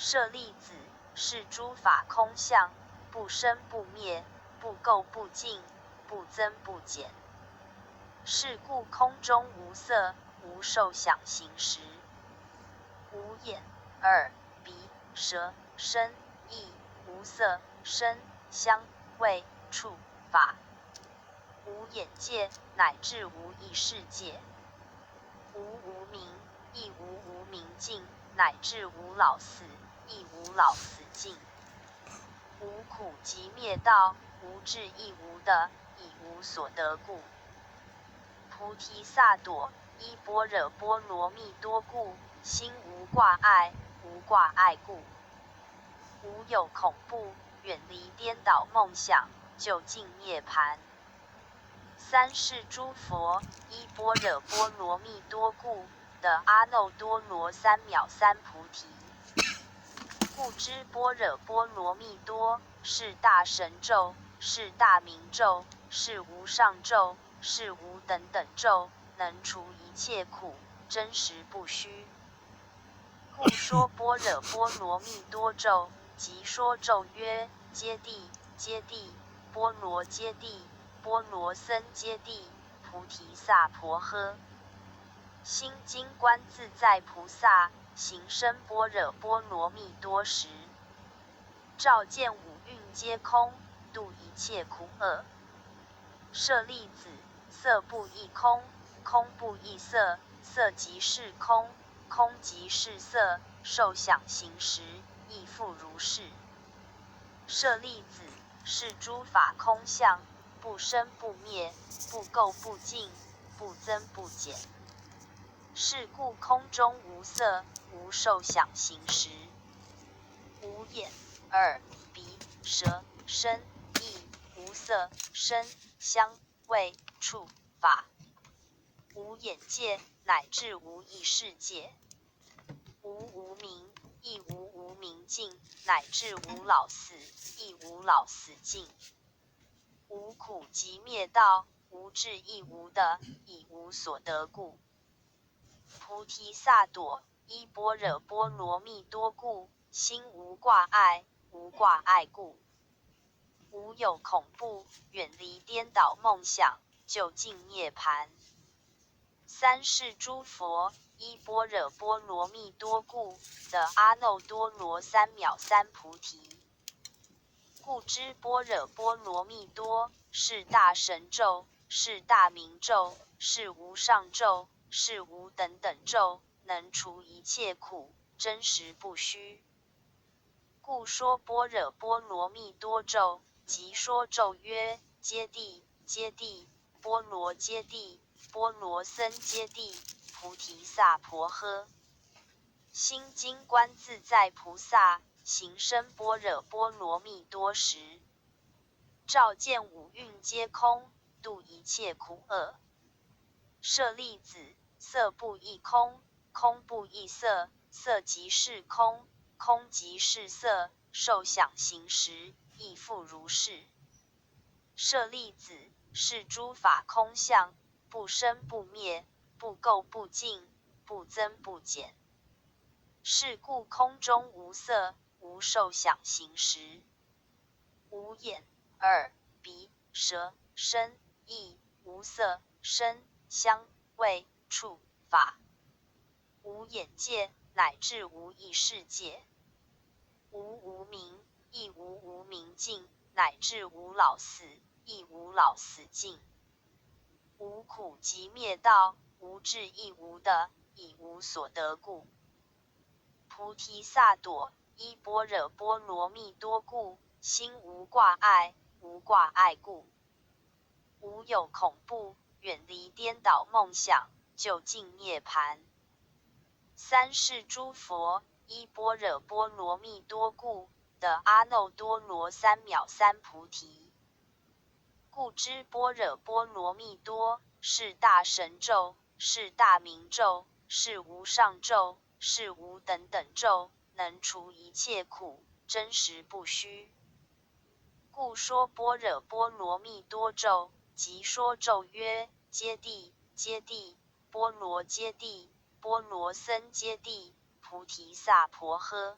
舍利子，是诸法空相，不生不灭，不垢不净，不增不减。是故空中无色，无受想行识，无眼、耳、鼻、舌、身、意，无色、声、香、味、触、法，无眼界，乃至无意识界，无无明，亦无无明尽，乃至无老死，亦无老死尽，无苦集灭道，无智亦无得，以无所得故。菩提萨埵依般若波罗蜜多故，心无挂碍，无挂碍故，无有恐怖，远离颠倒梦想，究竟涅槃。三世诸佛依般若波罗蜜多故，得阿耨多罗三藐三菩提。故知般若波罗蜜多是大神咒，是大明咒，是无上咒，是无等等咒，能除一切苦，真实不虚。故说般若波罗蜜多咒，即说咒曰：揭谛，揭谛，波罗揭谛，波罗僧揭谛，菩提萨婆诃。心经观自在菩萨行深般若波罗蜜多时，照见五蕴皆空，度一切苦厄。舍利子，色不异空，空不异色，色即是空，空即是色，受想行识亦复如是。舍利子，是诸法空相，不生不灭，不垢不净，不增不减。是故空中无色，无受想行识，无眼、耳、鼻、舌、身、意，无色、声、香、味、触、法，无眼界，乃至无意识界，无无明，亦无无明尽，乃至无老死，亦无老死尽，无苦集灭道，无智亦无得，以无所得故。菩提萨埵依般若波罗蜜多故，心无挂碍，无挂碍故，无有恐怖，远离颠倒梦想，究竟涅槃。三世诸佛依般若波罗蜜多故，得阿耨多罗三藐三菩提。故知般若波罗蜜多是大神咒，是大明咒，是无上咒，是无等等咒，能除一切苦，真实不虚。故说般若波罗蜜多咒，即说咒曰：揭谛，揭谛，波罗揭谛，波罗僧揭谛，菩提萨婆诃。心经观自在菩萨行深般若波罗蜜多时，照见五蕴皆空，度一切苦厄。舍利子，色不异空，空不异色，色即是空，空即是色，受想行识亦复如是。舍利子，是诸法空相，不生不灭，不垢不净，不增不减。是故空中无色，无受想行识，无眼、耳、鼻、舌、身、意，无色、声、香、味、触、法，无眼界，乃至无意识界，无无明，亦无无明尽，乃至无老死，亦无老死尽，无苦集灭道，无智亦无得，以无所得故。菩提萨埵依般若波罗蜜多故，心无挂碍，无挂碍故，无有恐怖，远离颠倒梦想，究竟涅槃。三世诸佛依般若波罗蜜多故，得阿耨多罗三藐三菩提。故知般若波罗蜜多是大神咒，是大明咒，是无上咒，是无等等咒，能除一切苦，真实不虚。故说般若波罗蜜多咒，即说咒曰：揭谛，揭谛，波罗揭谛，波罗僧揭谛，菩提萨婆诃。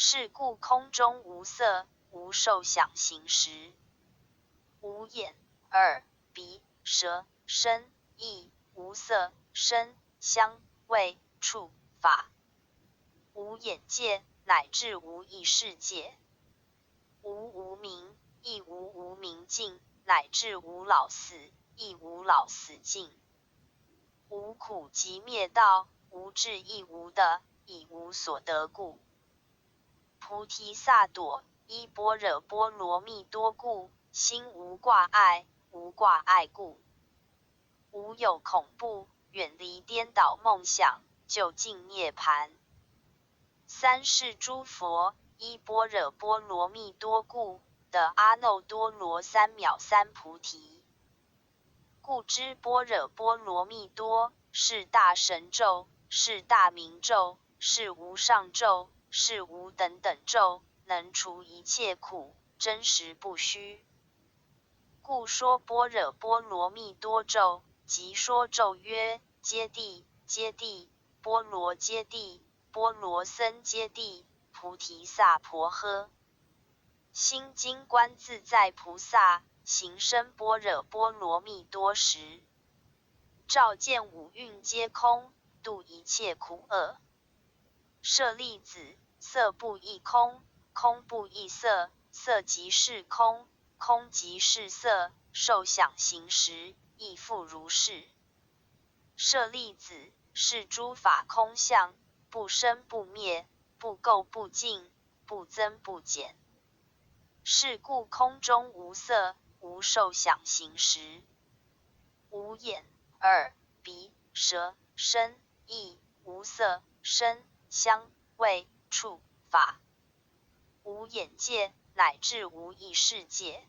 是故空中无色，无受想行识，无眼、耳、鼻、舌、身、意，无色、声、香、味、触、法，无眼界，乃至无意识界，无无明，亦无无明尽，乃至无老死，亦无老死尽，无苦集灭道，无智亦无得，以无所得故。菩提萨埵依般若波罗蜜多故，心无挂碍，无挂碍故，无有恐怖，远离颠倒梦想，究竟涅槃。三世诸佛依般若波罗蜜多故，得阿耨多罗三藐三菩提。故知般若波罗蜜多是大神咒，是大明咒，是无上咒，是无等等咒，能除一切苦，真实不虚。故说般若波罗蜜多咒，即说咒曰：揭谛，揭谛，波罗揭谛，波罗僧揭谛，菩提萨婆诃。心经观自在菩萨行深般若波罗蜜多时，照见五蕴皆空，度一切苦厄。舍利子，色不异空，空不异色，色即是空，空即是色，受想行识亦复如是。舍利子，是诸法空相，不生不灭，不垢不净，不增不减。是故空中无色，无受想行识，无眼、耳、鼻、舌、身、意，无色、声、香、味、触、法，无眼界，乃至无意识界，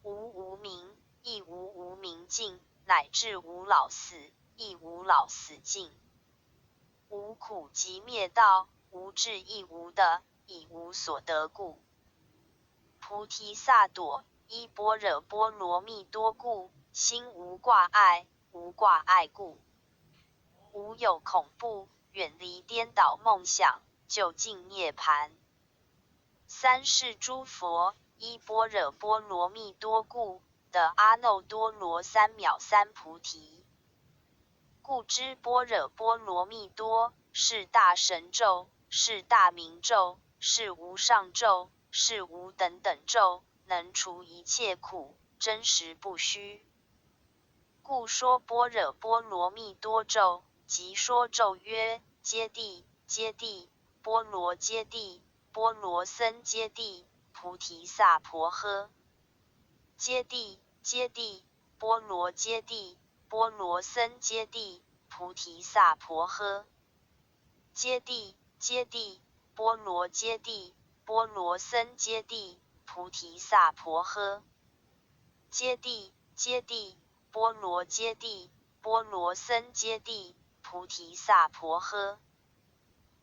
无无明，亦无无明尽，乃至无老死，亦无老死尽，无苦集灭道，无智亦无得，以无所得故。菩提萨埵依般若波罗蜜多故，心无挂碍，无挂碍故，无有恐怖，远离颠倒梦想，究竟涅槃。三世诸佛依般若波罗蜜多故，得阿耨多罗三藐三菩提。故知般若波罗蜜多是大神咒，是大明咒，是无上咒，是无等等咒，能除一切苦，真实不虚。故说般若波罗蜜多咒，即说咒曰：揭谛，揭谛，波罗揭谛，波罗僧揭谛，菩提萨婆诃。揭谛，揭谛，波罗揭谛，波罗僧揭谛，菩提萨婆诃。揭谛，揭谛，波罗揭谛，波罗僧揭谛，菩提萨婆诃。揭谛，揭谛，波罗揭谛，波罗僧揭谛，菩提萨婆诃。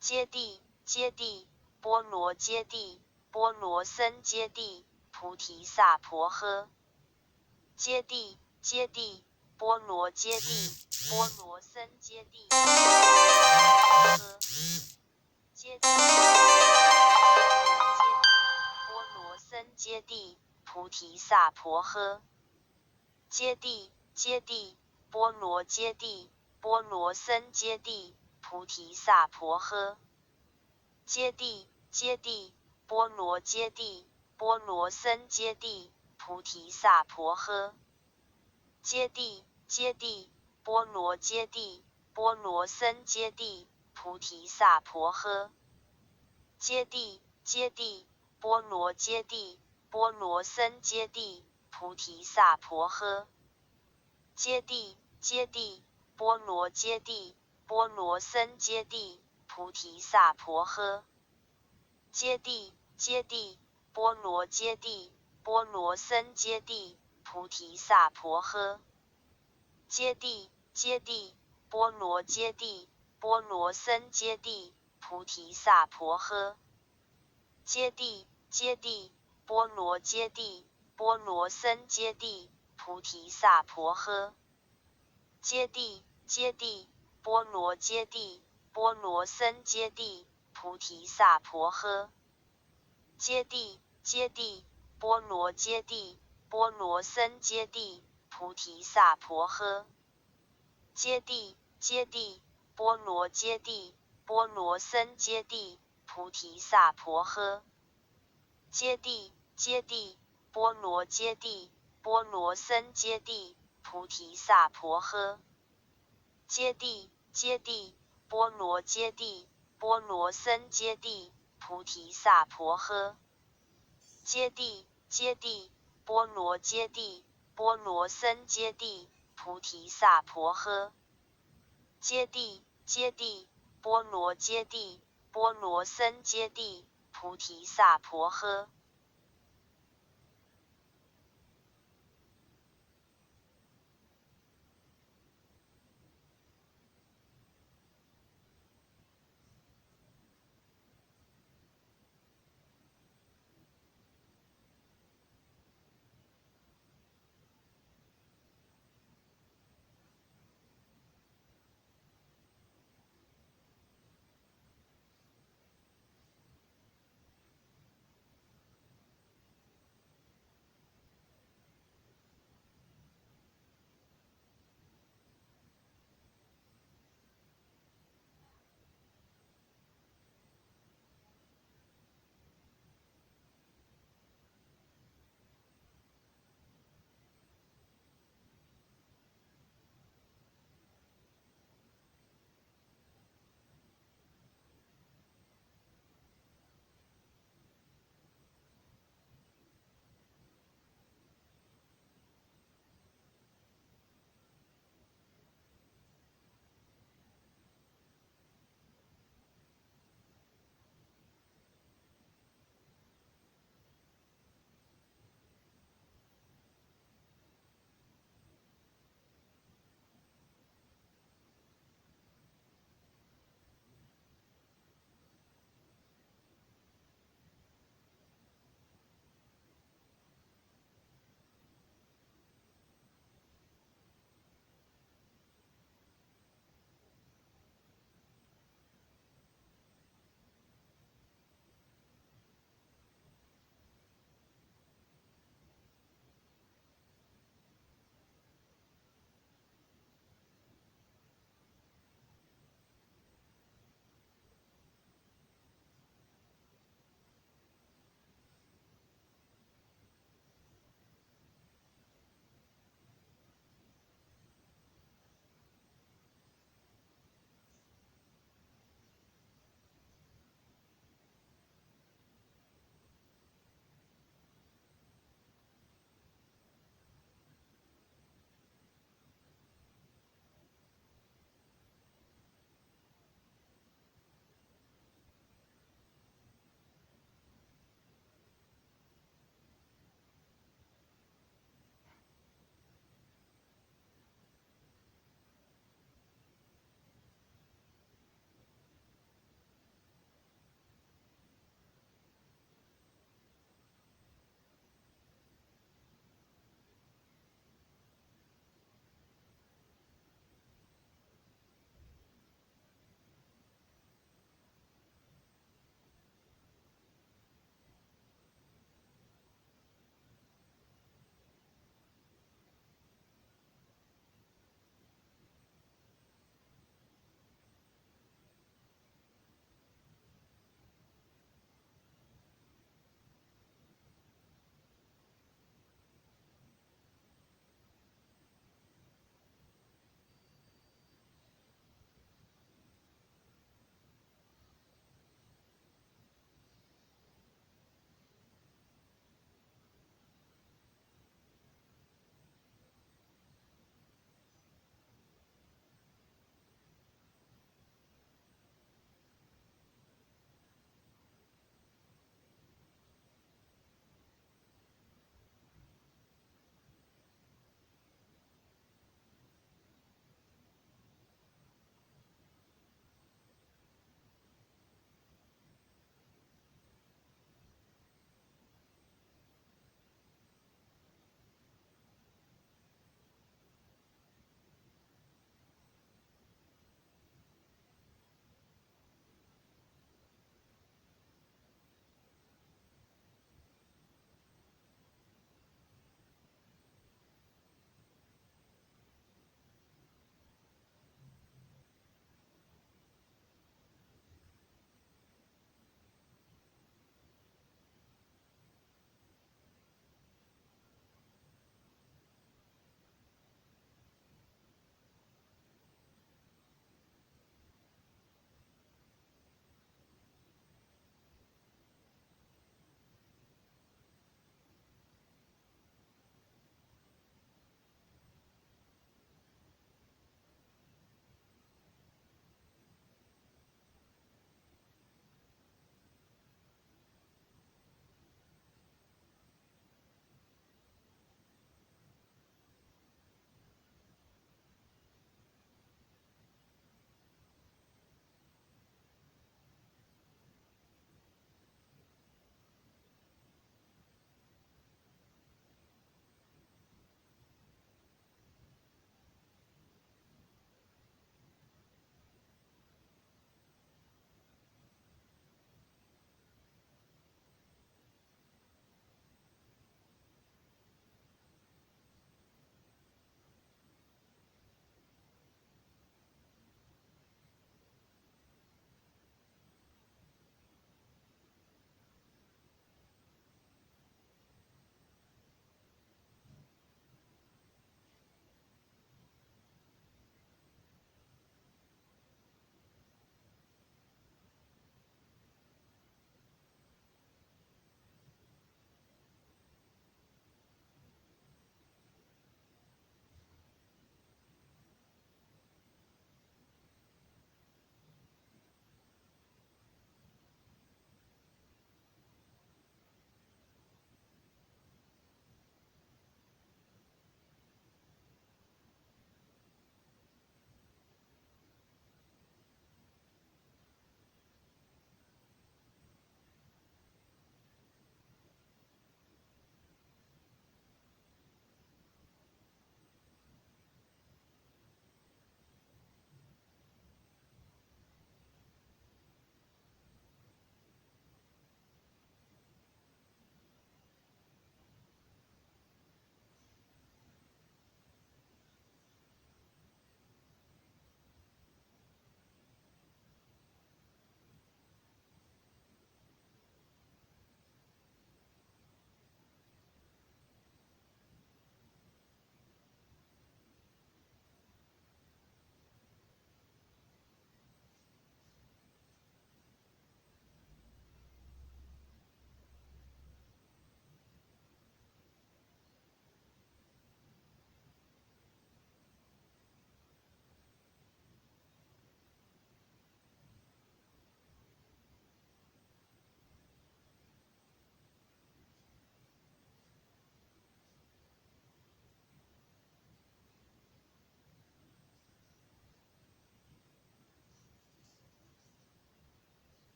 揭谛，揭谛，波罗揭谛，波罗僧揭谛，菩提萨婆诃。揭谛，揭谛，波罗揭谛，波罗僧揭谛，诃。揭谛，揭谛，波罗僧揭谛，菩提萨婆诃。揭谛，揭谛，波罗揭谛，波罗僧揭谛，菩提萨婆诃。揭谛，揭谛，波罗揭谛，波罗僧揭谛，菩提萨婆诃。揭谛，揭谛，波罗揭谛，波罗僧揭谛，菩提萨婆诃。揭谛，揭谛，波罗揭谛，波罗僧揭谛，菩提萨婆诃。揭谛，揭谛，波罗揭谛，波罗僧揭谛，菩提萨婆诃。揭谛，揭谛，波罗揭谛，波罗僧揭谛，菩提萨婆诃。揭谛，揭谛，波罗揭谛，波罗僧揭谛，菩提萨婆诃。揭谛，揭谛，波罗揭谛，波罗僧揭谛，菩提萨婆诃。揭谛，揭谛，波罗揭谛，波罗僧揭谛，菩菩提薩婆訶。揭諦揭諦，波羅揭諦，波羅僧揭諦，菩提薩婆訶。揭諦揭諦，波羅揭諦，波羅僧揭諦，菩提薩婆訶。揭諦揭諦，波羅揭諦，波羅僧揭諦，菩提薩婆訶。揭諦揭諦，波羅揭諦，波羅僧揭諦，菩提薩婆訶。揭諦揭諦，波羅揭諦，波羅僧揭諦，菩提薩婆訶。揭諦揭諦，波羅揭諦，波羅僧揭諦，菩提薩婆訶。